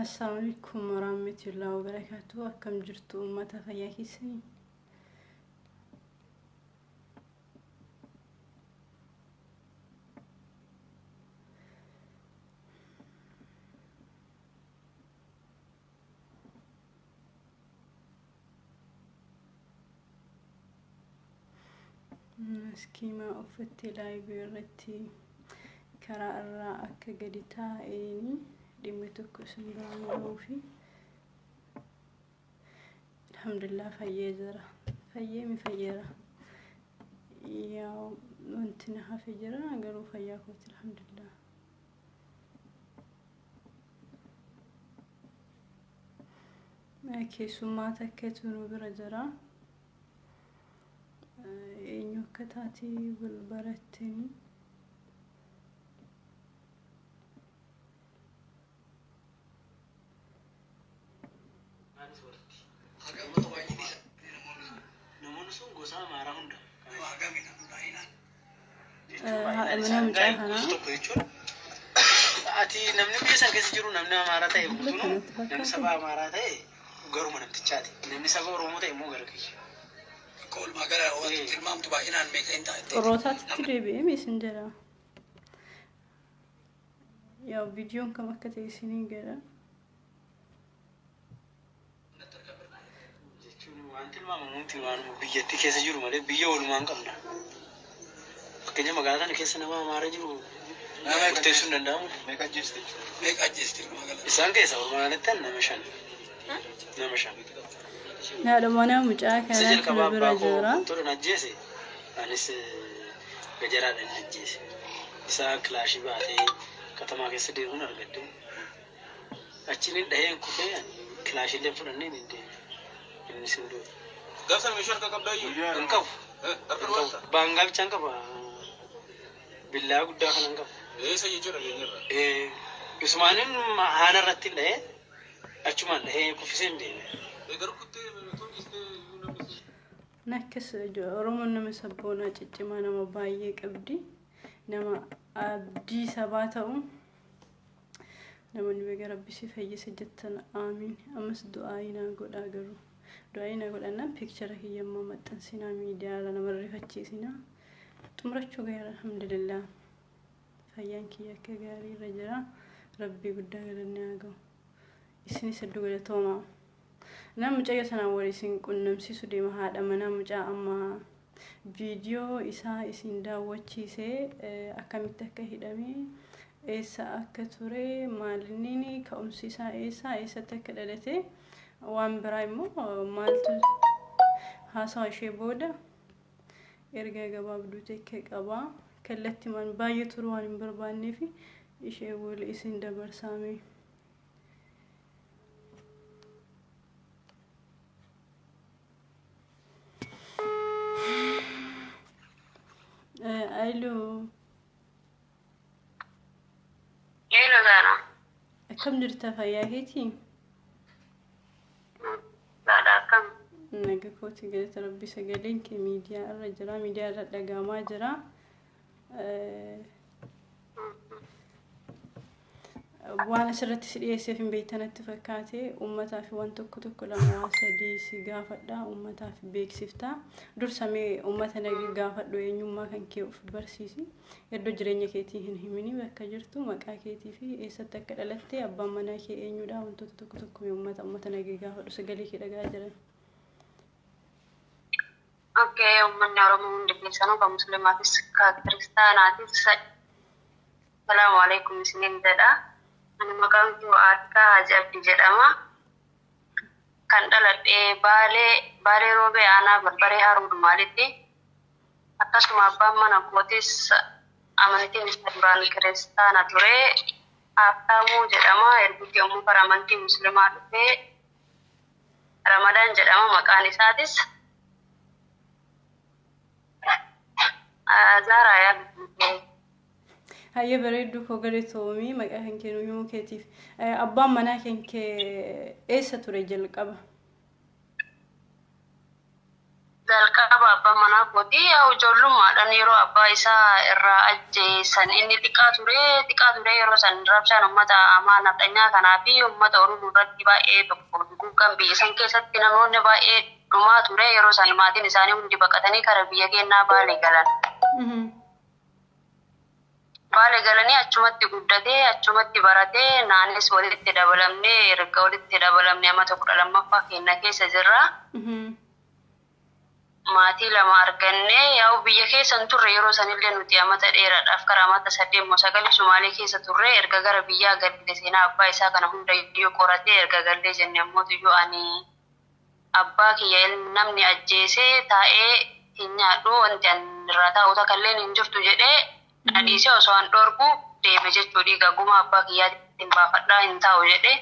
Assalaamu alaikum warahmatullahi wabarakatuh. Akkam jirtu uummata fayyaa keessanii? Maskiimaa uffattee laayivii irratti karaa irraa akka gadi taa'een dhimmi tokko isin biraan ga'uufi alhamdulillah fayyee jira. Fayyee mi fayyeera. Yaa wanti na hafe jira garuu fayyaa kooti alhamdulillah. Keessummaa takkatu nu bira jira. Eenyu akka taate wal barattanii. Namoonni sun gosa Amaaraa hunda. Haadha manaa mucaa kanaa. Gosa tokko jechuun ati namni biyya san keessa jiru namni Amaaraa ta'e guutuun namni saba Amaaraa ta'e garuma namtichaati. Namni saba Oromoo ta'e immoo gara kiyya. Akka walumaa gala wanti tilmaamtu baay'inaan meeqa hin ta'a jettee Xorrootaatti deebi'ee isin jedha. Yaa viidiyoon kam akka ta'e isinii gala. Jechuun waan tilmaamamuuti waanuma biyyattii keessa jiru malee biyya walumaa hin qabna. Fakkeenya magaalaa kana keessa nama Amaara jiru murteessuu hin danda'amu. Meeqa ajjeeste jechuudha? Meeqa ajjeeste walumaa gala? Isaan keessa walumaa galatti nama 5. Nama 5. Haadha manaa mucaa Isa kanaa jalqabaa kana bira abbaa koo jira. qottoodhaan ajjeese anis gajaraadhaan ajjeese. Isa kilaashii baatee katamaa keessa deemuun argadde. Achiin hin dhaheen kufee ani kilaashiillee fudhannee hin deeme. Innis hin du'e. Gaafsan meeshaa harka qabdaa iyyuu? Hin qabu. Harka Hin qabu. duwwaasa? Baangaa bichaan qaba. Billaa guddaa kana hin qabu. Eessa jechuudha keenyarra? Usmaanin haana irratti hin dhahee achumaan dhahee kuffisee hin deeme. Garuu kuttee otoo dhiistee iyyuu namni si Akkas Oromoon nama sabboonaa ciccimaa nama baay'ee qabdi. Nama abdii sabaa ta'u. Namoonni baga rabbi si fayyise jettan aamiin. Ammas du'aayii naa godhaa garuu. Du'aayii naa godhannaan piikchara kiyya immoo maxxansinaa miidiyaa irra nama rifachiisinaa. Xumurachuu gaheera alhamdulillah. Fayyaan kiyya akka gaarii irra jira. Rabbii guddaa galanni haa ga'u. Isinis hedduu galatoomaa. Nama mucayyoo sanaan wal isin qunnamsiisu deema haadha manaa mucaa amma viidiyoo isaa isin daawwachiisee akkamitti akka hidhame eessa akka ture maalinni ka'umsi isaa eessa eessatti akka dhalate waan biraa immoo maaltu haasawa ishee booda ergaa gabaabduu tekke qaba kallattimaan baay'ee turuu waan hin barbaanneef ishee wal isin dabarsaame. Aloo. Hello Zara. Akkam jirta fayyaa keetii? Zara akkam? Naga kooti galata rabbi sagaleen kee miidiyaa irra jira miidiyaa irra dhagahamaa jira. Waan asirratti si dhiyeesseef hin beektan natti fakkaate uummataa fi waan tokko tokko lama waan sadii si gaafadha uummataaf beeksifta. Dursamee uummata nagi gaafadhu eenyummaa kan kee of barsiisi. Iddoo jireenya keetii hin himini bakka jirtu maqaa keetii fi eessatti akka dhalatte abbaan manaa kee eenyudha wantoota tokko tokko mee uummata nagi gaafadhu sagalee kee dhagaa jiran. Okay, uummanni Oromoo hundi keessanuu kan Musliimaatis kan Kiristaanaatis Salaamu alaikum isiniin jedha. Ani maqaan koo Aattaa Haji Abdi jedhama. Kan dhaladhe Baalee Baalee Roobee aanaa Barbaree Haroo Maalitti. Akkasuma abbaan mana kootis amantiin isaa duraan kiristaana ture. Haaftaamuu jedhama. Erga yommuu bara amantii musliimaa dhufee Ramadaan jedhama maqaan isaatis. Zaaraa yaa Hayyee bareedduu koo galatoomii maqaa kan kee nuu himuu keetiif. Abbaan manaa kan kee eessa ture jalqaba? Jalqaba abbaan manaa kootii yaa ijoollummaadhaan yeroo abbaa isaa irraa ajjeesan inni xiqqaa ture, xiqqaa ture. Yeroo san rabshaan uummata amaa nafxanyaa kanaa fi uummata Oromoo irratti baay'ee tokko duguuggan biyya san keessatti namoonni baay'ee dhumaa ture. Yeroo san maatiin isaanii hundi baqatanii kara biyya keenyaa Baalee galan. Baalee galanii achumatti guddatee, achumatti baratee, naanis walitti dabalamnee, erga walitti dabalamnee amata 12ffaa keenya keessa jirra. Maatii lama argannee, yaa'u biyya keessa hin turre. Yeroo sanillee nuti amata dheeraadhaaf karaa amata 8 moo 9 Sumaalee keessa turre. Erga gara biyyaa galle seenaa abbaa isaa kana hundayyuu qoratee, erga gallee jenne ammoo iyyuu ani abbaa kiyya namni ajjeesee taa'ee hin nyaadhu, wanti ani irraa taa'u takka illee hin jirtu jedhee na dhiisee osoo an dhorku deeme jechuu. Dhiiga gumaa abbaa kiyyaatiin baafadhaa hin taa'u jedhee.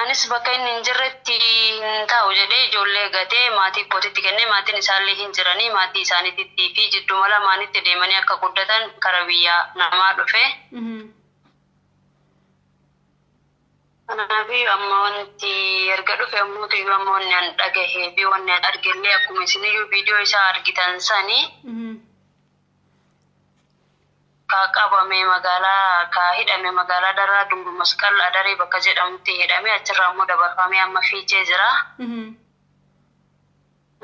Anis bakka inni hin jirretti hin taa'u jedhee ijoollee gatee maatii kootitti kennee, maatiin isaallee hin jiranii, maatii isaaniitti fi jidduma lamaanitti deemanii akka guddatan kara biyya namaa dhufe. Kanaaf amma wanti erga dhufe ammoo amma wanni an dhagahee fi wanni an argellee akkuma isiniyyuu viidiyoo isaa argitan sanii, ka qabame magaalaa, ka hidhame magaalaa Daraa Dungu Masqal Adaree bakka jedhamutti hidhame. Achirraa immoo dabarfamee amma Fiichee jira.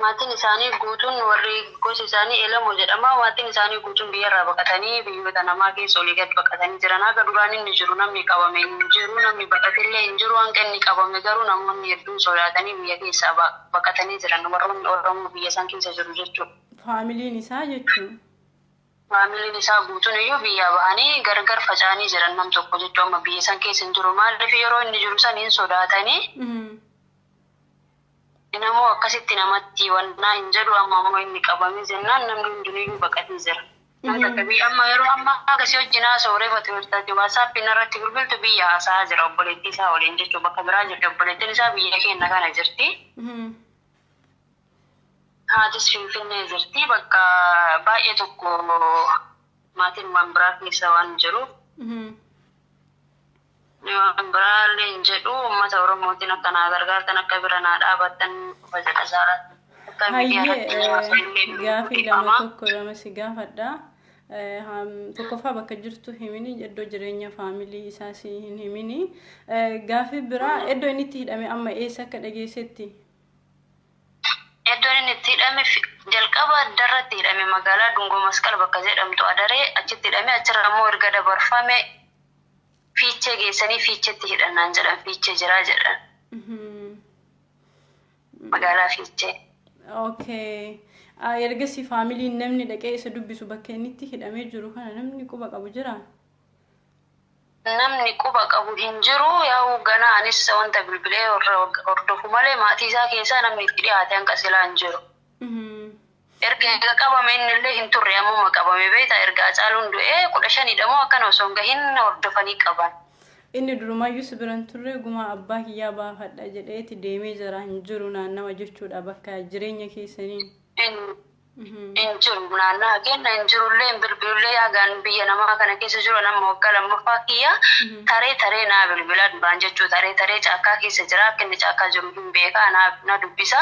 Maatiin isaanii guutuun, warri gosi isaanii Elamoo jedhama. Maatiin isaanii guutuun biyyarraa baqatanii biyyoota namaa keessa olii gad baqatanii jiran. Haga duraan inni jiru namni qabame hin jiru, namni baqatellee hin jiru. Hanga inni qabame garuu namoonni hedduun sodaatanii biyya keessaa baqatanii jiran. Warroonni Oromoo biyya isaan keessa jiru jechuudha. Faamiliin isaa jechuun. Faamiliin isaa guutuun iyyuu biyyaa bahanii gargar faca'anii jiran, nam tokko jechuun amma biyya san keessa hin jiru. Maaliif, yeroo inni jiru san hin sodaatanii. Namoo akkasitti namatti wannaa hin jedhu. Amma ammoo inni qabamee jennaan namni hundinuyyuu baqatee jira. Namni akka biyya amma yeroo ammaa akkasii wajjin haasa'u reefatu taate WhatsAppiin irratti bilbiltu biyya haasa'aa jira obboleettii isaa waliin jechuun, bakka biraa jirti. Obboleettiin isaa biyya keenya kana jirti. Haatis Finfinnee jirti. Bakka baay'ee tokko maatiin waan biraa keessa waan jiruuf waan biraallee hin jedhu. Uummata Oromootiin akka naa gargaartan, akka bira naa dhaabattan qofa jedha Saaraa. Akka miidiyaa irratti Hayyee, gaafii lama, tokko lama si gaafadha. Tokkoffaa, bakka jirtu himini, iddoo jireenya faamilii isaa si hin himini. Gaafii biraa, iddoo inni itti hidhame amma eessa akka dhageessetti? Iddoon inni itti hidhame jalqaba darratti hidhame, magaalaa Dungoo Masqal bakka jedhamtu Adaree achitti hidhame. Achirra immoo erga dabarfame Fiichee geessanii Fiicheetti hidhannaan jedhan, Fiichee jiraa jedhan, magaalaa Fiichee. Okay. Ergasii faamiliin namni dhaqee isa dubbisu, bakka inni itti hidhamee jiru kana namni quba qabu jira? Namni quba qabu hin jiru. Yaa'u ganaa anis wanta bilbilee hordofu malee maatii isaa keessaa namni itti dhiyaate hanqa silaa hin jiru. Erga qabame inni illee hin turre, ammuma qabame beektaa. Erga Hacaaluun du'ee 15dha moo akkana osoo hin gahin hordofanii qaban. Inni durumayyuu si biran turre, gumaa abbaa kiyyaa baafadha jedheeti deemee jira, hin jiru naannawa jechuudha bakka jireenya keessanii. Hin jiru, naannaa keenya hin jirullee, hin bilbilullee. Hagaan biyya namaa kana keessa jiru nama waggaa lammaffaa kiyya, taree taree naa bilbila duraan jechuu, taree taree caakkaa keessa jira. Akka inni caakkaa jiru hin beekaa, na dubbisa.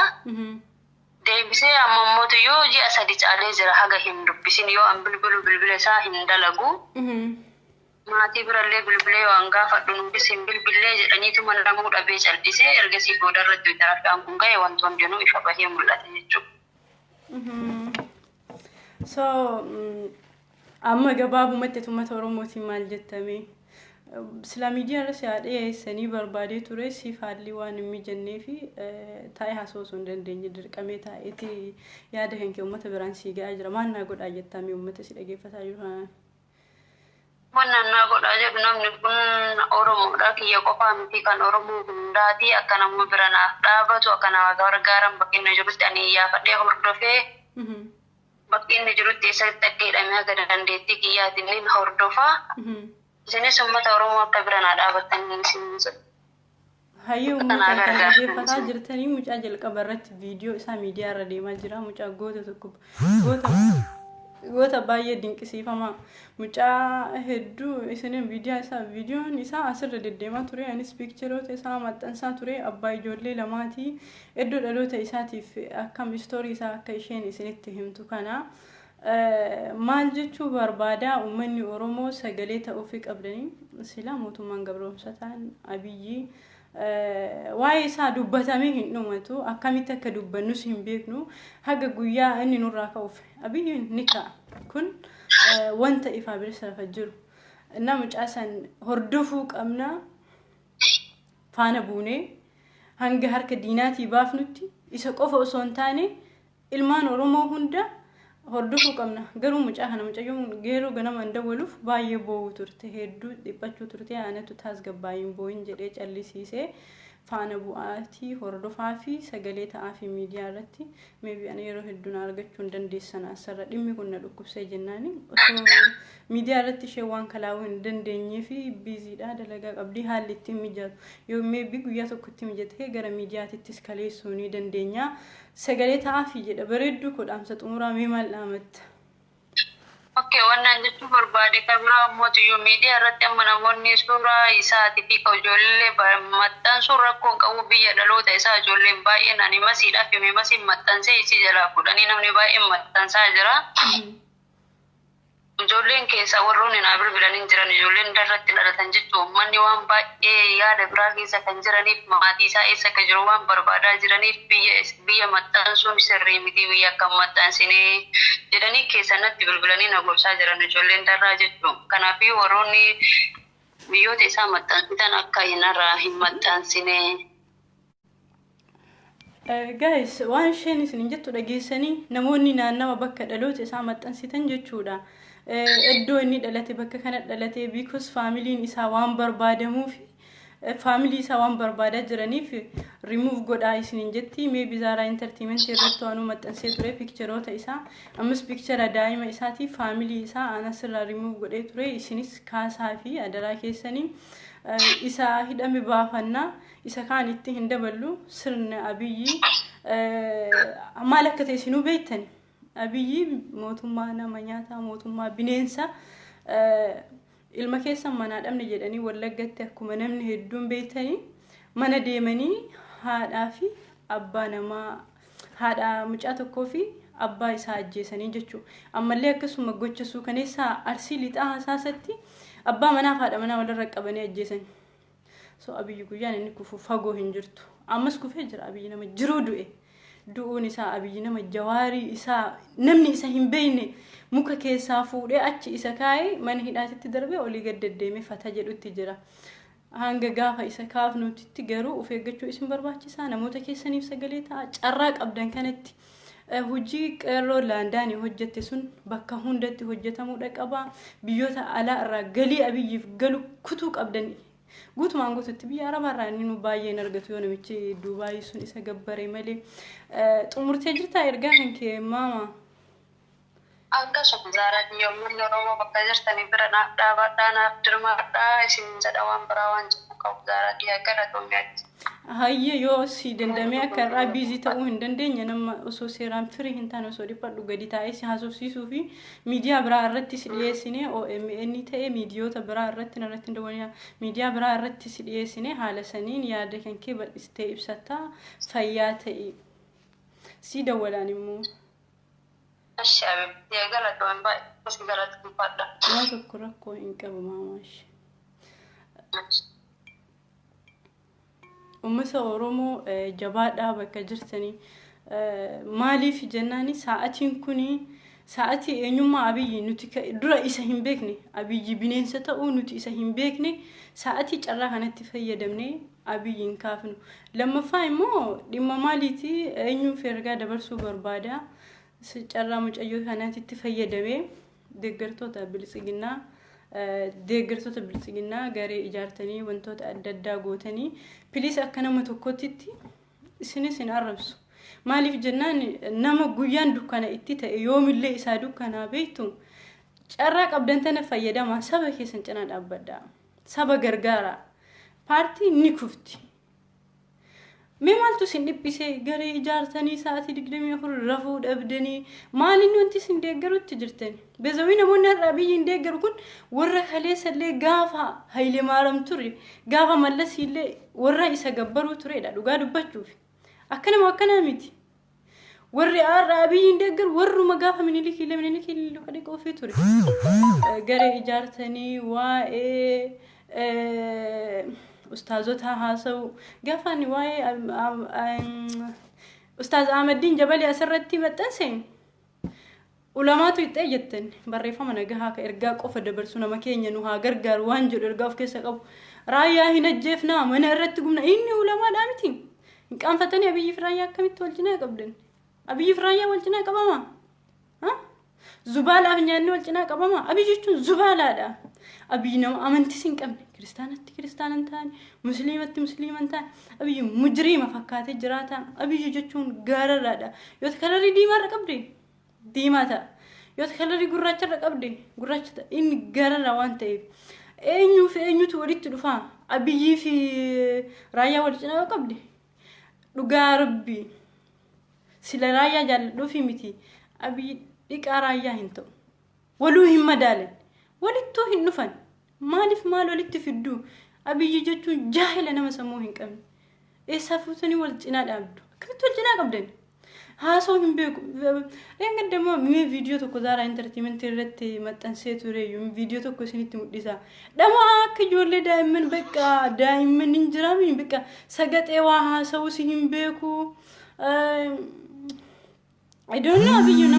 Deebisee amma immoo ji'a 3 caalee jira haga hin dubbisin. Yoo an bilbilu bilbila isaa hin dalagu. Maatii birallee bilbilee yoo an gaafadhu nutis hin bilbillee jedhaniituma namuu dhabee cal'isee. Ergasii booda irratti tarafaan kun ga'e wantoonni jennu ifa bahee mul'ate jechuudha. So amma gabaabumatti uummata Oromootiin maal jettame? Sila miidiyaa irra si haa dhiyeessanii barbaadee ture, siif haalli waan hin mijannee fi taa'ee haasa'uu osoo hin dandeenye dirqamee taa'eeti yaada kan kee uummata biraan sii ga'aa jira. Maal naa godhaa jettamee uummata si dhageeffataa jiru kanaan? Wannan naa godhaa jedhu, namni kun Oromoodha. Kiyya qofaa miti, kan Oromoo hundaati. Akka nama bira naaf dhaabatu, akka nama gargaaran, bakka inni jirutti ani iyyaafadhee hordofee bakka inni jirutti eessatti akka hidhamee haga dandeettii kiyyaatiin ni hordofaa. Isinis uummata Oromoo akka bira naa dhaabattan isin jedha. Hayyee, uummata kan dhaggeeffataa jirtanii, mucaa jalqaba irratti viidiyoo isaa miidiyaa irra deemaa jira. Mucaa goota tokko, goota Goota baay'ee dinqisiifamaa, mucaa hedduu isinin viidiyoo isaa, viidiyoon isaa asirra deddeemaa ture, anis pictureoota isaa maxxansaa ture. Abbaa ijoollee lamaatii. Iddoo dhaloota isaatiif akkam story isaa akka isheen isinitti himtu kana maal jechuu barbaada? Uummanni Oromoo sagalee ta'uufii qabdanii. Sila mootummaan gabroomsataan Abiyyi waa'ee isaa dubbatamee hin dhumatu. Akkamitti akka dubbannus hin beeknu. Haga guyyaa inni nurraa ka'uuf, Abiyyiin ni ka'a, kun wanta ifaa bilisa lafa jiru. Nama mucaa san hordofuu qabna, faana buunee hanga harka diinaatii baafnutti. Isa qofa osoo hin taane ilmaan Oromoo hunda hordofuu qabna. Garuu mucaa kana, mucayyoon geeroo ganama hin dawwaluuf baay'ee boo'uu turte, hedduu dhiphachuu turte. Anatu taasgabbaayin boo'in jedhee callisiisee. Faana bu'aatii hordofaa fi sagalee ta'aa fi miidiyaa irratti maybe ana yeroo hedduu na argachuu hin dandeessan. Asirra dhimmi kun na dhukkubsee jennaani osoo miidiyaa irratti ishee waan kalaa'uu hin dandeenyee fi busydha, dalagaa qabdii, haalli ittiin mijatu yoo maybe guyyaa tokkotti mijatee gara miidiyaatittis kaleessuu ni dandeenya. Sagalee ta'aa fi jedha. Bareedduu koo, dhaamsa xumuraa mee maal dhaamatta? Okay, wannan jechuu barbaade kan biraa ammoo iyyuu miidiyaa irratti amma namoonni suuraa isaatii fi ijoollee maxxansuun rakkoo hin qabu. Biyya dhaloota isaa ijoolleen baay'een, ani masiidhaaf hime, masiin maxxansee isii jalaa fuudhanii namni baay'een maxxansaa jira. Ijoolleen keessaa warroonni naa bilbilanii jiran ijoolleen darratti dhalatan jechuun uummanni waan baay'ee yaada biraa keessa kan jiraniif, maatii isaa eessa akka jiru waan barbaadaa jiraniif, biyya maxxansuun sirrii miti, biyya akka maxxansinee jedhanii keessa natti bilbilanii na gorsaa jiran ijoolleen darraa jechuun. Kanaafii warroonni biyyoota isaa maxxansitan akka hinarraa hin maxxansinee. Guys, waan isheen isin jettu dhageessanii, namoonni naannawa bakka dhaloota isaa maxxansitan jechuudha. Iddoo inni dhalate, bakka kana dhalate, because familyn isaa waan barbaadamuuf, family isaa waan barbaadaa jiraniif rimuuf godhaa isiniin jetti. Mee Bizaaraa Entertainment irratti waanuu maxxansee ture pictureoota isaa. Ammas picture daa'ima isaatii, family isaa anasirraa rimuuf godhee ture. Isinis kaasaa fi adaraa keessanii isa hidhame baafannaa, isa kaan itti hin daballu. Sirna Abiyyi maal akka ta'e isinuu beektani. Abiyyi mootummaa nama nyaataa, mootummaa bineensa. Ilma keessan manaa dhabne jedhanii Wallaggatti akkuma namni hedduun beektanii mana deemanii haadhaa fi abbaa namaa, haadha mucaa tokkoo fi abbaa isaa ajjeesanii jechuudha. Ammallee akkasuma gocha suukaneessaa Arsii Lixaa Hasaasatti abbaa manaa fi haadha manaa walirra qabanii ajjeesan. So Abiyyi guyyaan inni kufu fagoo hin jirtu. Ammas kufee jira. Abiyyi nama jiruu du'e. Du'uun isaa, Abiyyi nama Jawaarii isaa namni isa hin beekne muka keessaa fuudhee achi isa kaa'ee mana hidhaatitti darbee olii gad deddeemee fata jedhutti jira. Hanga gaafa isa kaafnutitti garuu of eeggachuu isin barbaachisaa. Namoota keessaniif sagalee ta'a. Carraa qabdan kanatti hojii qeerroo laandaanii hojjette sun bakka hundatti hojjetamuudha qaba. Biyyoota alaa irraa galii Abiyyiif galu kutuu qabdan. Guutumaan guututti biyya Arabaa irraa inni nu baay'een argatu yoo namichi Duubaayii sun isa gabbare malee. Xumurtee jirtaa ergaa kan kee, maama? Akkasuma Zaaraa biyya, uummanni Oromoo bakka jirtanii bira naaf dhaabadhaa, naaf dirmadhaa isin jedha. Waan biraa waan jedhu qabu, Zaaraa biyya, galatoomii. Hayya, yoo si dandamee akka irraa busy ta'uu hin dandeenye, nama osoo seeraan firii hin taane, osoo dhiphadhu gadi taa'ee si haasofsiisuu fi miidiyaa biraa irratti si dhiyeessine, OMN ta'e miidiyoota biraa irratti narratti hin dawwanina, miidiyaa biraa irratti si dhiyeessine haala saniin yaada kan kee bal'istee ibsatta. Fayyaa ta'e, si dawwalaan immoo. Eshi Abibti, galatoomii, baay'ee si galateeffadha. Waa tokko rakkoo hin qabu, maamaashi. Uummata Oromoo, jabaadhaa bakka jirtanii. Maaliif jennaani, sa'atiin kuni sa'atii eenyummaa Abiyyi nuti dura isa hin beekne, Abiyyi bineensa ta'uu nuti isa hin beekne, sa'atii carraa kanatti fayyadamne Abiyyi hin kaafnu. Lammaffaa immoo dhimma maaliiti, eenyuuf ergaa dabarsuu barbaada? Carraa mucayyoo kanaatitti fayyadamee deeggartoota Biltsiginnaa, deeggartoota Biltsiginnaa garee ijaartanii wantoota adda addaa gootanii, please, akka nama tokkottitti isinis hin arrabsu. Maaliif jennaan, nama guyyaan dukkana itti ta'e yoomillee isaa dukkanaa beektu. Carraa qabdan tana fayyadamaa, saba keessan cinaa dhaabbadhaa. Saba gargaara. Paartiin ni kufti. Mee maaltu isin dhiphisee garee ijaartanii sa'aatii 24 rafuu dhabdanii maaliin wanti isin deeggarutti jirtani? Bezawii namoonni har'a Abiyyi hin deeggaru kun warra kaleessallee gaafa Hayilemaaram ture gaafa Mallasiillee warra isa gabbaruu turedha dhugaa dubbachuuf. Akkanuma akkanaa miti. Warri har'a Abiyyi hin deeggaru warruma gaafa Minilikiillee Minilikiillee luka dhiquu ofii ture. Garee ijaartanii waa'ee ustaazota haasa'u gaafa ani waa'ee ustaaz Ahmaddiin Jabalii asirratti maxxanse ulamaatu ixxee jettan barreeffama nagahaa ka ergaa qofa dabarsu nama keenya nu haa gargaaru waan jedhu ergaa of keessa qabu raayyaa hin ajjeefnaa mana irratti gubna inni ulamaadhaa miti hin qaanfatanii Abiyyiif raayyaa akkamitti wal cinaa qabdan Abiyyiif raayyaa wal cinaa qabama Zubaalaaf nyaanni wal cinaa qabama. Abiy jechuun zubaalaadha. Abiy nama amantis hin qabne. Kiristaanatti kiristaana hin taane, musliimatti musliima hin taane. Abiy mujriima fakkaatee jiraata. Abiy jechuun gaararraadha. Yoo kalarii diimaarra qabde diimaa ta'a. Yoo kalarii gurraacharra qabde gurraacha ta'a. Inni gaararraa waan ta'eef. Eenyuu fi eenyutu walitti dhufaa? Abiyyii fi raayyaa wal cinaa yoo qabde dhugaa rabbii Sila raayyaa jaalladhuufi miti Abiy dhiqaa raayyaa hin ta'u. Waluu hin madaalan. Walittuu hin dhufan. Maaliif maal walitti fidduu? Abiyyi jechuun jaahila nama sammuu hin qabne. Eessaa fuutanii wal cinaa dhaabdu? Akkamitti wal cinaa qabdan? Haasoo hin beeku. Dheengadda immoo mee viidiyoo tokko Zaaraa Intartiimentii irratti maxxansee tureeyyu viidiyoo tokko isinitti mul'isa. Dhamaa akka ijoollee daa'imman bakka daa'imman hin jiraamiin bakka sagaxee waa haasa'uus hin beeku. I don't know Abiyyu nama.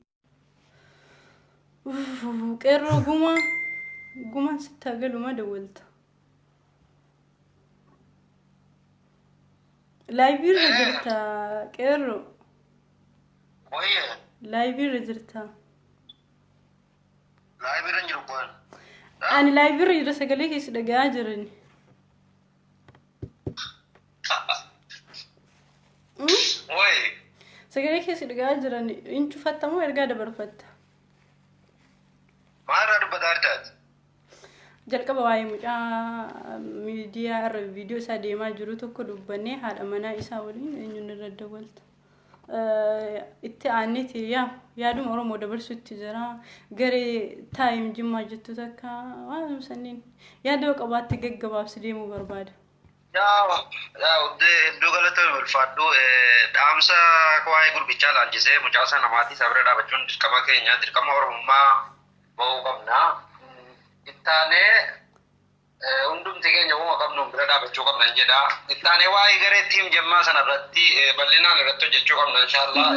Qeerroo gumaa gumaan sitti haa galu ma dawwalta. Laayivii irra jirta qeerroo. Wayye, Laayivii irra jirta. laayivii irra hin jiru qoon. Ani laayivii irra jira sagalee keessa dhaga'aa jirani. Wayye, Sagalee keessa dhaga'aa jiran hin cufatta moo ergaa dabarfatta? maal irraa dubbataa jirtaati? Jalqaba waa'ee mucaa miidiyaa irra viidiyoo isaa deemaa jiru tokko dubbannee haadha manaa isaa waliin eenyuun irra dawwalta. Itti aanneeti yaa yaaduma Oromoo dabarsutti jira. Garee taayim jimmaa jettu takka waan sanniin yaada yoo qabaatte gaggabaabsi deemuu barbaada. Yaa yaa iddoo galatoomi ulfaadhu dhaamsa waa'ee gurbichaa ilaalchisee mucaa sana maatii isaa bira dhaabachuun dirqama keenya dirqama Oromummaa ba'uu qabna. Ittaanee hundumti keenya uuma qabnuun bira dhaabachuu qabna jedha. Ittaanee waa'ee garee tiim jemmaa sana irratti bal'inaan irratti hojjechuu qabna inshaallah.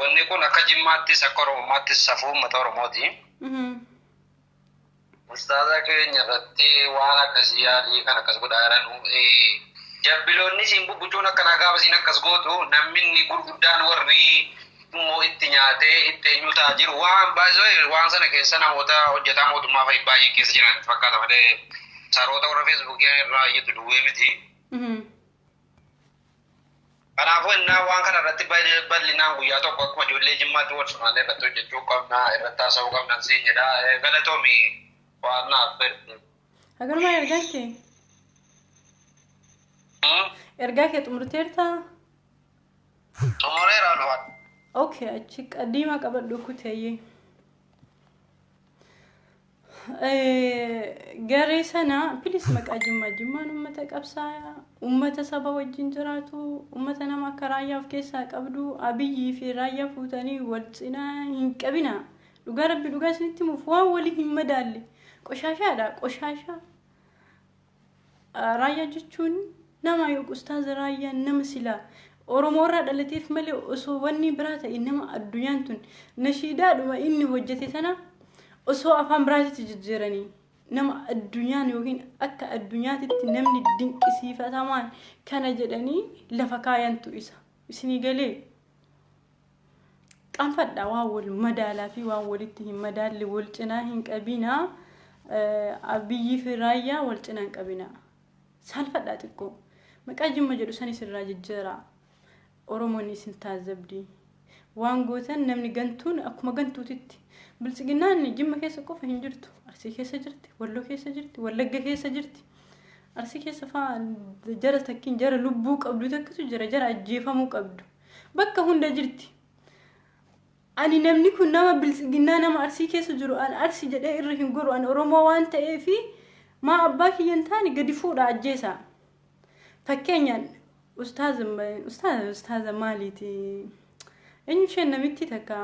Wanni kun akka jimmaattis akka Oromummaattis safuu uummata Oromooti. Ustaaza keenya irratti waan akkasii yaalii kan akkas godhaa jiran jabbiloonni isiin bubbucuun akkanaa gaafa isiin akkas gootu namni inni gurguddaan warri immoo itti nyaatee itti eenyu ta'aa jiru waan baay'ee waan sana keessa namoota hojjetaa mootummaa fa'i baay'ee keessa jiran itti fakkaata malee saroota warra feesbuukii irraa iyyatu duwwee miti. Kanaafuu innaa waan kana irratti bal'inaan guyyaa tokko akkuma ijoollee Jimmaatti wal funaanee irratti hojjechuu qabna, irratti haasa'uu qabna siin jedha. Galatoomi waan naaf berte. Haganumaa ergaan kee? Ergaa kee xumurteertaa? Xumureera alwaan. Okay, achi diimaa qabadhu kuteeyyee. Garee sana pilis maqaa jimmaa jimmaan uummata qabsaa'aa uummata saba wajjin jiraatu uummata nama akka raayyaa of keessaa qabdu Abiyyii fi raayyaa fuutanii wal cinaa hin qabina dhugaa rabbi dhugaa isinitti himuuf waan walii hin madaalle qoshaashaadha qoshaashaa Raayyaa jechuun nama ustaaza raayyaa nama silaa Oromoo irraa dhalateef malee osoo wanni biraa ta'e nama addunyaan tun nashiidaadhuma inni hojjete tana osoo afaan biraatitti jijjiiranii nama addunyaan yookiin akka addunyaatitti namni dinqisiifatamaan kana jedhanii lafa kaayantu isa isinii galee qaanfadha waan wal madaalaa fi waan walitti hin madaalle wal cinaa hin qabinaa Abiyyii fi raayyaa wal cinaa hin qabinaa saalfadhaa xiqqoo maqaa jimma jedhu sanis irraa jijjiiraa Oromoon isin taazabdi waan gootan namni gantuun akkuma gantuutitti biltsiginnaan jimma keessa qofa hin jirtu Arsii keessa jirti Walloo keessa jirti Wallagga keessa jirti. Arsii keessa fa'aa jara takkiin jara lubbuu qabdu takkitu jira, jara ajjeefamuu qabdu. Bakka hunda jirti. Ani namni kun nama biltsiginnaa nama Arsii keessa jiru an Arsii jedhee irra hin goru, an Oromoo waan ta'eefi maa abbaa kiyya hin taane gadi fuudha ajjeesaa. Fakkeenyaan ustaaza ustaaza ustaaza maaliiti? Eenyu isheen namitti takka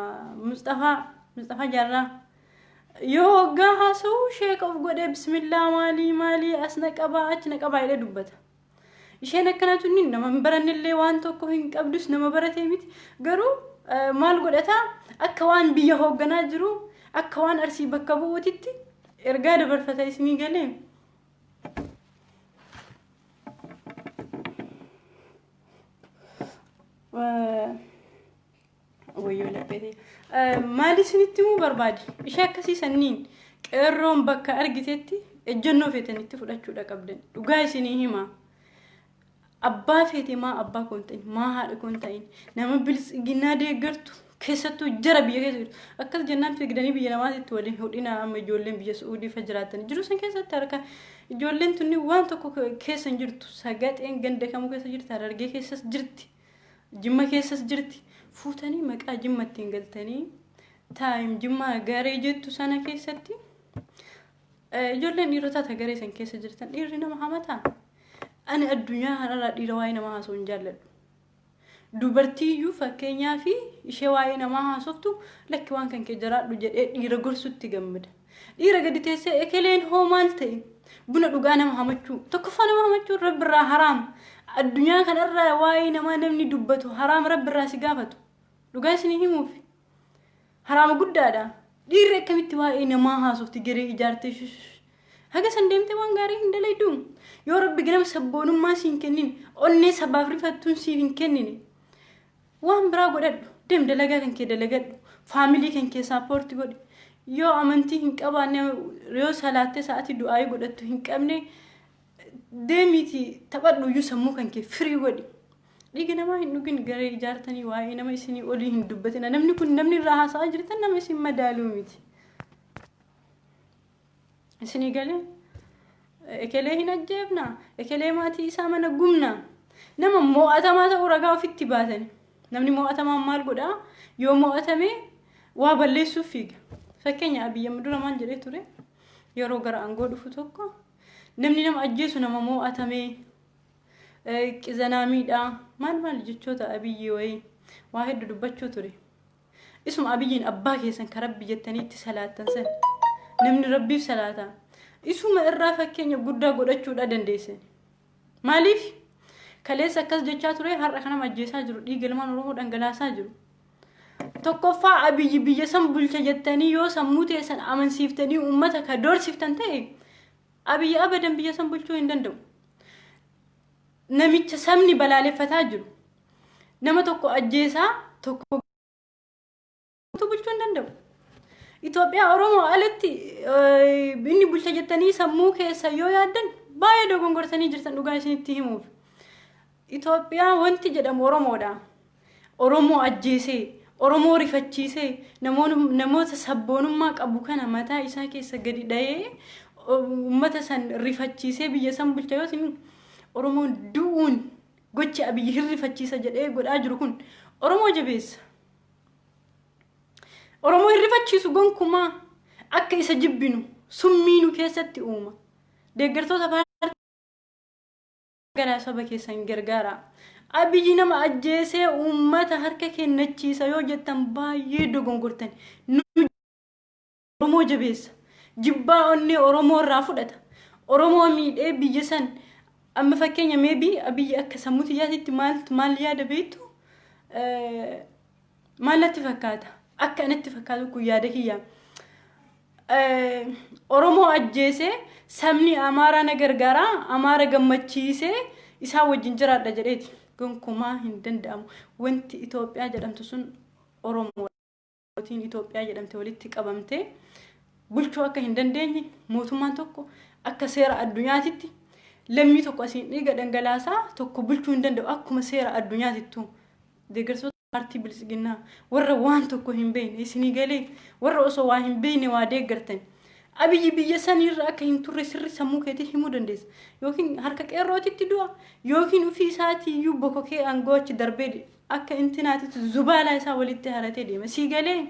Musxafaa Musxafaa Jaarraa yoo waggaa haasa'u sheeka of godhee bismillaa maalii maalii as na qabaa achi na qabaa jedhee dubbata. Isheen akkanaa tunni nama hin barannellee waan tokko hin qabdus, nama baratee miti. Garuu maal godhataa, akka waan biyya hoogganaa jiru, akka waan Arsii bakka bu'uutitti ergaa dabarfata, isinii galee. Wayyoo laphee. Maal isinitti himuu barbaade? Ishee akkasii sanniin qeerroon bakka argitetti ejjennoo feetanitti fudhachuudha qabdan. Dhugaa isinii hima. Abbaa feete maa abbaa kun ta'in, maa haadha kun ta'in, nama biltsiginnaa deeggartu keessattuu jara biyya keessa jirtu. Akkas jennaan fiigdanii biyya namaatitti waliin hudhina. Amma ijoolleen biyya Su'uudii fa jiraatan jiru san keessatti harka ijoolleen tunni waan tokko keessa hin jirtu. Sagaxeen ganda kamuu keessa jirti, Harargee keessas jirti, Jimma keessas jirti. Fuutanii maqaa Jimma ittiin galtanii taayim Jimmaa garee jettu sana keessatti ijoolleen dhiirotaa ta garee san keessa jirtan, dhiirri nama hamataa. Ani addunyaa kanarraa dhiira waa'ee namaa haasa'u hin jaalladhu. Dubartiiyyuu fakkeenyaa fi ishee waa'ee namaa haasoftu lakki waan kan kee jiraadhu jedhee dhiira gorsutti gammada. Dhiira gadi teessee ekeleen hoo maal ta'e buna dhugaa nama hamachuu, tokkoffaa nama hamachuu rabbirraa haraam. Addunyaa kanarraa waa'ee namaa namni dubbatu haraam, rabbirraa si gaafatu. Dhugaa isinii himuuf haraama guddaadha. Dhiirri akkamitti waa'ee namaa haasofti garee ijaartee shush haga san deemtee waan gaarii hin dalaydu? Yoo rabbi ganama sabboonummaa siin kennin, onnee sabaaf rifattuun siif hin kennine, waan biraa godhadhu, deem dalagaa kan kee dalagadhu, family kan kee support godhi. Yoo amantii hin qabaanne, yoo salaattee sa'atii du'aayii godhattu hin qabne, deemiiti taphadhu iyyuu, sammuu kan kee firii godhi. Dhiiga namaa hin dhugin, garee ijaartanii waa'ee nama isinii olii hin dubbatina. Namni kun, namni irraa haasa'aa jirtan, nama isin madaaluu miti. Isinii galee, ekelee hin ajjeefna, ekelee maatii isaa mana gubna. Nama mo'atamaa ta'uu ragaa ofitti baatani. Namni mo'atamaan maal godhaa? Yoo mo'atame waa balleessuuf fiiga. Fakkeenya Abiyyi amma dura maal jedhee ture? Yeroo gara aangoo dhufu tokko, namni nama ajjeesu nama mo'atamee qizanaa miidhaa maal maal jechoota Abiyyi wayii waa hedduu dubbachuu ture. Isuma Abiyyiin abbaa keessan ka rabbi jettanii itti salaattan san, namni rabbiif salaata. Isuma irraa fakkeenya guddaa godhachuudha dandeessan. Maaliif? Kaleessa akkas jechaa ture, har'a kanama ajjeesaa jiru, dhiiga ilmaan Oromoo dhangalaasaa jiru. Tokkoffaa Abiyyi biyya san bulcha jettanii yoo sammuu teessan amansiiftanii uummata ka doorsiftan ta'e, Abiyyi abadan biyya san bulchuu hin danda'u. Namicha sabni balaaleffataa jiru. Nama tokko ajjeesaa tokko bulchuu hin danda'u. Itoophiyaa Oromoo alatti inni bulcha jettanii sammuu keessa yoo yaaddan baay'ee dogongortanii jirtan, dhugaa isinitti himuuf. Itoophiyaa wanti jedhamu Oromoodha. Oromoo ajjeesee, Oromoo rifachiisee, namoota sabboonummaa qabu kana mataa isaa keessa gadi dhahee uummata san rifachiisee biyya san bulcha yoo isin Oromoon du'uun gochi Abiyyi hin rifachiisa jedhee godhaa jiru kun Oromoo jabeessa. Oromoo hin rifachiisu gonkumaa, akka isa jibbinu summii nu keessatti uuma. Deeggartoota paartii garaa saba keessan gargaara. Abiyyi nama ajjeesee uummata harka kennachiisa yoo jettan baay'ee dogongortan. Nu Oromoo jabeessa. Jibbaa onnee Oromoo irraa fudhata. Oromoo miidhee biyya san amma fakkeenya maybe Abiyyi akka sammuu xiyyaatitti maal maal yaada beektu? Maal natti fakkaata? Akka natti fakkaatu kun yaada kiyya. Oromoo ajjeesee sabni Amaaraa na gargaara, Amaara gammachiisee isaan wajjin jiraadha jedheeti. Gonkumaa hin danda'amu. Wanti Itoophiyaa jedhamtu sun Oromoo. Mootiin Itoophiyaa jedhamte walitti qabamtee bulchuu akka hin dandeenye, mootummaan tokko akka seera addunyaatitti lammii tokko asiin dhiiga dhangalaasaa tokko bulchuu hin danda'u akkuma seera addunyaatittuu. Deeggartoota paartii biltsiginnaa warra waan tokko hin beekne, isinii galee, warra osoo waa hin beekne waa deeggartan. Abiyyi biyya saniirra akka hin turre sirri sammuu keetii himuu dandeessa. Yookiin harka qeerrootitti du'a yookiin ofii isaatii iyyuu bokokee aangoo achi darbee akka intinaatitti zubaalaa isaa walitti haratee deema. Sii galee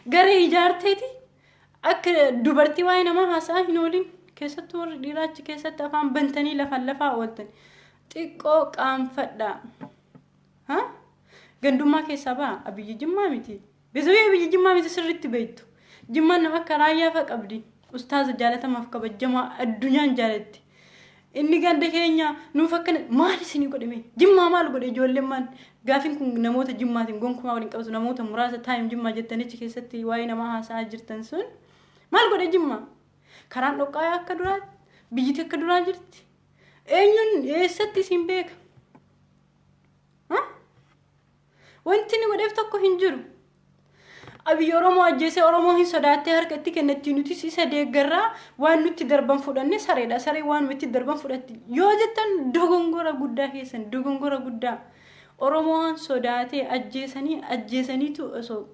garee ijaarteeti akka dubartii waa'ee namaa haasa'aa hin oolin. Keessattuu warri dhiiraa achi keessatti afaan bantanii lafaan lafaa ooltan. Xiqqoo qaanfadhaa. Ha? Gandummaa keessaa ba'a. Abiyyi Jimmaa miti. Bezawee Abiyyi Jimmaa miti sirriitti beektu. Jimmaan nama akka raayyaa fa'a qabdi. Ustaaza jaalatamaaf kabajamaa addunyaan jaalatti. Inni ganda keenya nuuf akkana maal isinii godhe mee? Jimmaa maal godhe ijoolleen maal? Gaafiin kun namoota Jimmaatiin gonkumaa waliin qabatu namoota muraasa taayim Jimmaa jettanichi keessatti waa'ee namaa haasa'aa jirtan sun maal godhe Jimmaa? Karaan dhoqqaa akka duraa biyyiti akka duraa jirti. Eenyuun eessatti isin beeka? Wanti inni godheef tokko hin jiru. Abiyyi Oromoo ajjeesee Oromoo hin sodaattee harka itti kennatti nutis isa deeggarraa waan nutti darban fudhanne sareedha. Saree waan nutti darban fudhatti. Yoo jettan dogongora guddaa keessan dogongora guddaa. Oromoon sodaatee ajjeesanii ajjeesaniitu osoo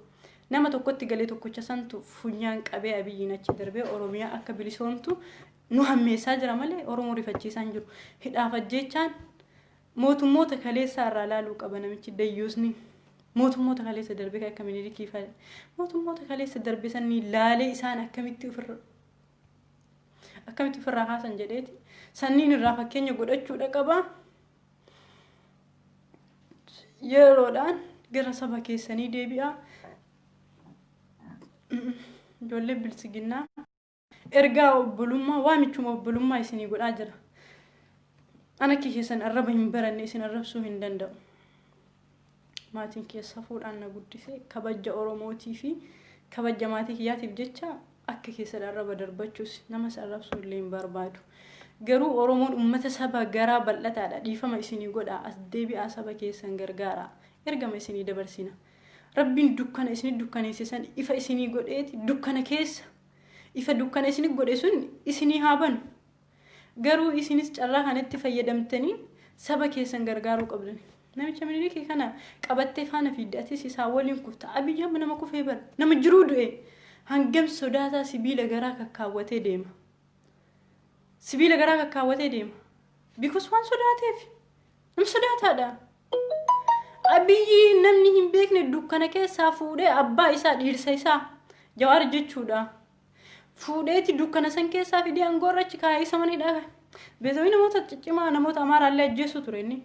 nama tokkotti galee tokkocha santu funyaan qabee Abiyyiin achi darbee Oromiyaa akka bilisoomtu nu hammeessaa jira malee Oromoo rifachiisaa hin jiru. Hidhaaf ajjeechaan mootummoota kaleessaa irraa laaluu qaba namichi dayyuusni. Mootummoota kaleessa darbe kan akka Minilikii fa'a. Mootummoota kaleessa darbe sanii laalee isaan akkamitti ofirra akkamitti ofirraa kaasan jedheeti. Sanniin irraa fakkeenya godhachuudha qaba. Yeroodhaan gara saba keessanii deebi'a. Ijoollee biltsiginnaa. Ergaa obbolummaa waamichuma obbolummaa isinii godhaa jira. An akka keessan arraba hin baranne isin arrabsuu hin danda'u. Maatiin kiyya safuudhaan na guddise kabaja Oromootii fi kabaja maatii kiyyaatiif jecha akka keessan arraba darbachuus namas arrabsuu illee hin barbaadu. Garuu Oromoon uummata saba garaa bal'ataadha. Dhiifama isinii godhaa as deebi'aa saba keessan gargaaraa. Ergama isinii dabarsina. Rabbiin dukkana isinii dukkaneesse san ifa isinii godheeti dukkana keessa ifa dukkana isinii godhe sun isinii haa banu. Garuu isinis carraa kanatti fayyadamtanii saba keessan gargaaruu qabdan. Namicha Minilikii kana qabattee faana fiidde atis isaa waliin kufta. Abiyyi amma nama kufee bara. Nama jiruu du'e. Hangam sodaataa sibiila garaa kakkaawwatee deema. Sibiila garaa kakkaawwatee deema. Because waan sodaateef. Nama sodaataadha. Abiyyi namni hin beekne dukkana keessaa fuudhee abbaa isaa dhiirsa isaa Jawaar jechuudha. Fuudheeti dukkana san keessaa fidee aangoo irra achi kaa'ee isa mana hidhaa kaa'e. Beezawii namoota ciccimaa namoota Amaaraallee ajjeesuu ture inni.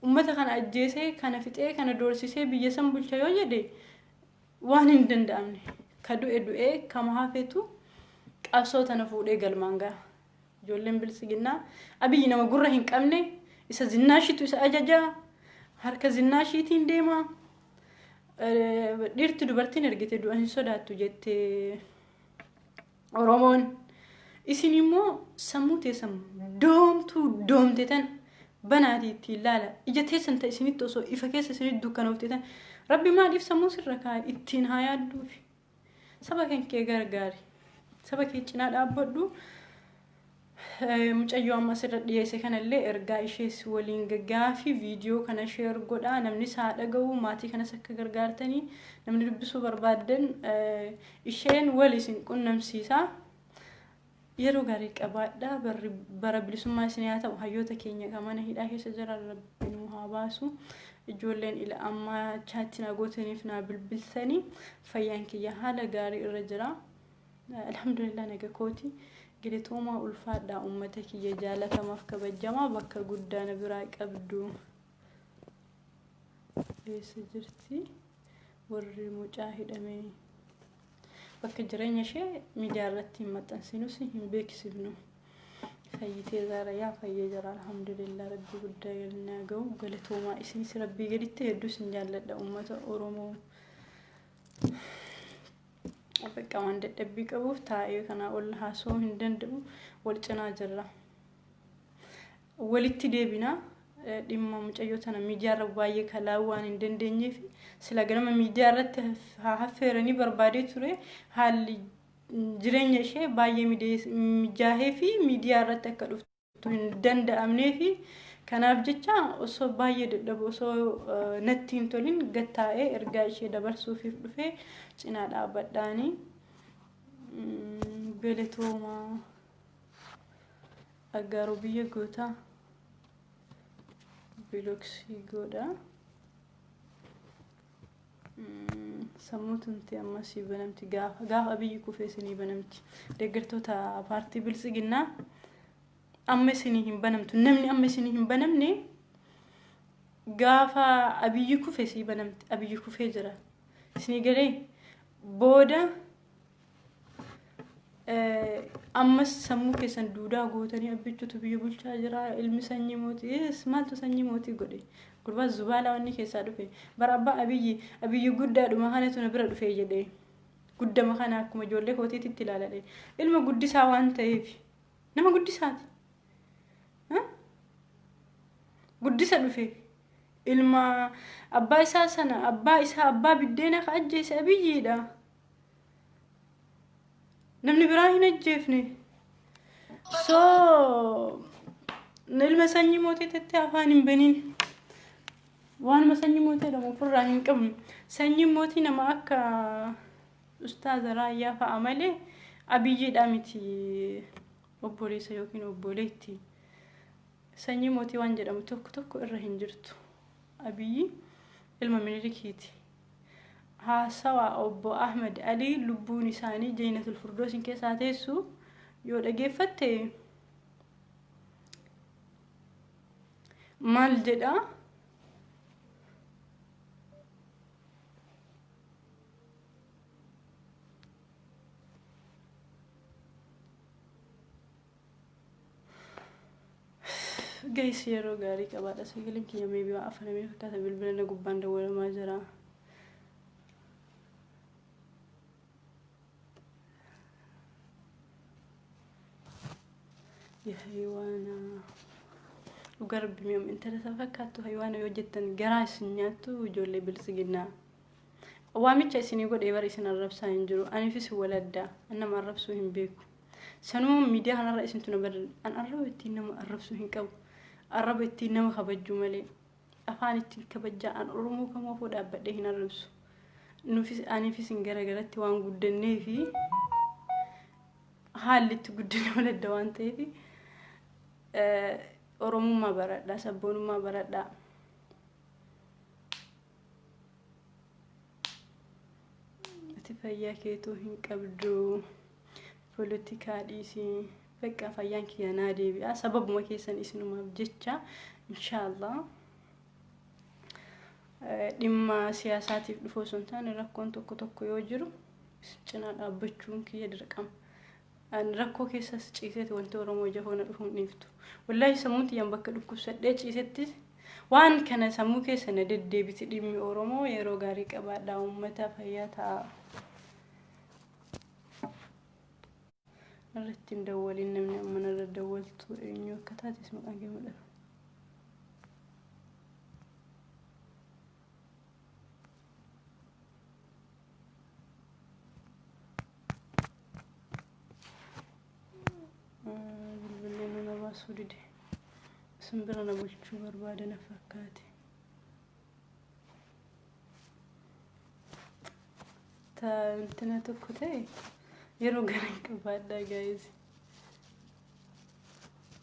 Uummata kana ajjeesee kana fixee kana doorsisee biyya san bulcha yoo jedhe waan hin danda'amne. Ka du'e du'ee kama hafetu qabsoo tana fuudhee galmaan ga'a. Ijoolleen biltsiginnaa Abiyyi nama gurra hin qabne isa zinnaashitu isa ajajaa harka zinnaashiitiin deema. Dhiirti dubartiin ergite du'a hin sodaattu jette Oromoon. Isin immoo sammuu teessan doomtuu doomte tana banaatii ittiin laala. Ija teessan ta isinitti osoo ifa keessa isinitti dukkanoofte tana Rabbi maaliif sammuu sirra kaa'e ittiin haa yaadduufi. Saba kan kee gargaari. Saba kee cinaa dhaabbadhu. Mucayyoo amma asirra dhiyeesse kanallee ergaa ishees waliin gaggaafi viidiyoo kana sheer godhaa namnis haa dhaga'u maatii kanas akka gargaartanii namni dubbisuu barbaaddan isheen wal isin qunnamsiisa. Yeroo gaarii qabaadhaa barri bara bilisummaa isin haa ta'u hayyoota keenya kan mana hidhaa keessa jiran rabbi nuu haa baasu. Ijoolleen ila ammaa chaatti naa gootaniif naa bilbiltanii fayyaan kiyya haala gaarii irra jira. Alhamdulillah naga kooti. Galatoomaa ulfaadhaa uummata kiyya jaalatamaaf kabajamaa bakka guddaa na biraa qabdu. Eessa jirti warri mucaa hidhame? Bakka jireenya ishee miidiyaa irratti hin maxxansinus hin beeksifnu. Fayyitee zaara yaa fayyee jira alhamdulillah rabbii guddaa galnaa ga'u galatoomaa isinis rabbii gaditti hedduu isin jaalladha uummata Oromoo. Bakka waan dadhabbii qabuuf taa'ee kanaa ol haasa'uu hin danda'u wal cinaa jirra. Walitti deebina dhimma mucayyoo tana miidiyaa irra baay'ee kalaa'uu waan hin dandeenyeef sila ganama miidiyaa irratti haa affeeranii barbaadee ture haalli jireenya ishee baay'ee mijaahee fi miidiyaa irratti akka dhuftu hin danda'amnee fi kanaaf jecha osoo baay'ee dadhabu osoo natti hin tolin gattaa'ee ergaa ishee dabarsuufiif dhufee cinaa dhaabbadhaanii. Galatoomaa. Aggaaroo biyya gootaa block godha. Sammuu tunti ammas banamti gaafa gaafa Abiyyi kufee isinii banamti. Deeggartoota paartii Biltsiginnaa, amma isinii hin banamtu. Namni amma isinii hin banamne gaafa Abiyyi kufe sii banamti. Abiyyi kufee jira. Isinii galee booda ammas sammuu keessan duudaa gootanii abbichuutu biyya bulchaa jira, ilmi sanyii mootii. Maaltu sanyii mootii godhe? Gurbaa zubaalaa wanni keessaa dhufe bara abbaa Abiyyi, Abiyyi guddaadhuma kanatu na bira dhufe jedhe. Guddama kana akkuma ijoollee kootiitti ilaaladhe. Ilma guddisaa waan ta'eef, nama guddisaati, guddisa dhufe. Ilma abbaa isaa sana, abbaa isaa, abbaa biddeena ka ajjeese Abiyyiidha. Namni biraa hin ajjeefne. So ilma sanyii mootii tettee afaan hin baniin. Waanuma sanyii mootii jedhamu ofirraa hin qabnu. Sanyiin mootii nama akka Ustaaza Raayyaa fa'a malee Abiyyiidha miti, obboleessa yookiin obboleetti. Sanyii mootii waan jedhamu tokko tokko irra hin jirtu. Abiyyi ilma Minilikiiti. Haasawa obbo Ahmad Alii, lubbuun isaanii Jaynatul Furdoosin keessaa teessu, yoo dhageeffatte maal jedha? Guys, yeroo gaarii qabaadha. Sagaleen kiyya maybe waa afanamee fakkaata, bilbila na gubbaan dawwalamaa jira. Yaa haywaana. Dhugaa rabbi, mi'am intala isa fakkaattu haywaana yoo jettan garaa isin nyaattu, ijoollee Biltsiginnaa. Waamicha isinii godhee bara isin arrabsaa hin jiru. Aniifis waladdaa. Nama arrabsuu hin beeku. Sanuma miidiyaa kanarra isintu na badan. An arraba ittiin nama arrabsuu hin qabu. Arraba ittiin nama kabajjuu malee. Afaan ittiin kabajjaa an Oromoo kamuu afoo dhaabbadhee hin arrabsu. Nufis aniifis hin garagaratti waan guddannee fi haalli itti guddina waladda waan ta'eef, Oromummaa baradhaa, sabboonummaa baradhaa. Ati fayyaa keetuu hin qabdu. Poolitikaa dhiisii. Bakka fayyaan kiyya naa deebi'a. Sababuma keessan isinumaaf jecha, inshaallah. Dhimma siyaasaatiif dhufu osoo hin taane, rakkoon tokko tokko yoo jiru cinaa dhaabbachuun kiyya dirqama. Ani rakkoo keessas ciiseeti wanti Oromoo ija koona dhufuun dhiiftu. Wallaahi, sammuun tiyyaan bakka dhukkubsadhee ciisetti waan kana sammuu keessa na deddeebiti dhimmi Oromoo. Yeroo gaarii qabaadhaa, uummata fayyaa ta'a. Irratti hin dawwaliin. Namni amma narra dawwaltu eenyu akka taates maqaan kee mul'ata. Bilbilli nama baasuu dide. Isin bira na bulchuu barbaada na fakkaate. Ta intina tokko ta'e yeroo gaarii qabaadhaa, guys.